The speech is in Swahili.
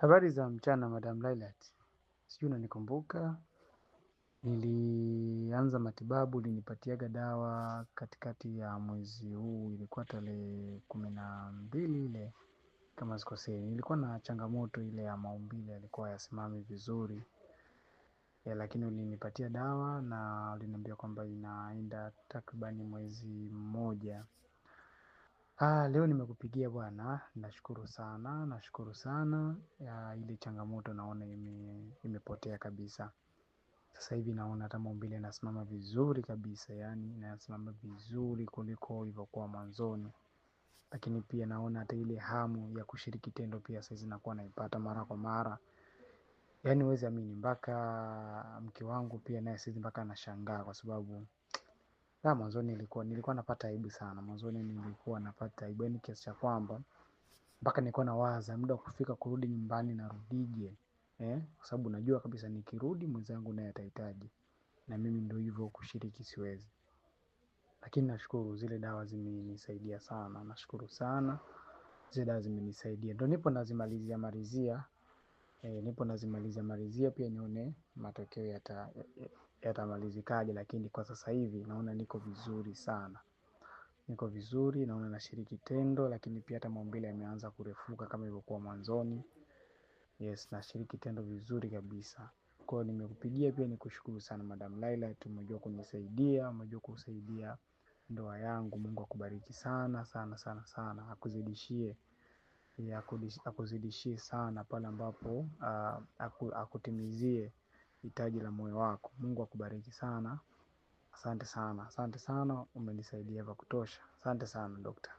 Habari za mchana Madam Lailat, sijui unanikumbuka. Nilianza matibabu, ulinipatiaga dawa katikati ya mwezi huu, ilikuwa tarehe 12 ile kama sikosei. Nilikuwa na changamoto ile ya maumbile yalikuwa hayasimami vizuri ya, lakini ulinipatia dawa na uliniambia kwamba inaenda takribani mwezi mmoja. Leo nimekupigia bwana, nashukuru sana, nashukuru sana. Ya, ile changamoto naona imepotea kabisa. Sasa hivi naona hata maumbile yanasimama vizuri kabisa, yani nasimama vizuri kuliko ilivyokuwa mwanzoni. Lakini pia naona hata ile hamu ya kushiriki tendo pia saizi nakuwa naipata mara kwa mara. Yaani huwezi amini mpaka mke wangu pia naye saizi mpaka anashangaa kwa sababu mwanzoni nilikuwa napata aibu sana. Mwanzoni nilikuwa napata aibu yaani kiasi cha kwamba mpaka nilikuwa nawaza muda wa kufika kurudi nyumbani narudije. Kwa sababu najua kabisa nikirudi mwenzangu naye atahitaji na mimi ndio hivyo kushiriki siwezi. Lakini nashukuru zile dawa zimenisaidia sana, nashukuru sana zile dawa zimenisaidia. Ndio nipo nazimalizia malizia, nipo nazimalizia malizia pia nione matokeo yatamalizikaje, lakini kwa sasa hivi naona niko vizuri sana. Niko vizuri, naona nashiriki tendo, lakini pia hata maumbile yameanza kurefuka kama ilivyokuwa mwanzoni. Yes, nashiriki tendo vizuri kabisa. Kwa hiyo nimekupigia pia nikushukuru sana Madam Lailat, umejua kunisaidia, umejua kusaidia ndoa yangu. Mungu akubariki sana sana sana sana, akuzidishie ya akuzidishie sana pale ambapo akutimizie hitaji la moyo wako. Mungu akubariki sana. Asante sana, asante sana, umenisaidia vya kutosha. Asante sana dokta.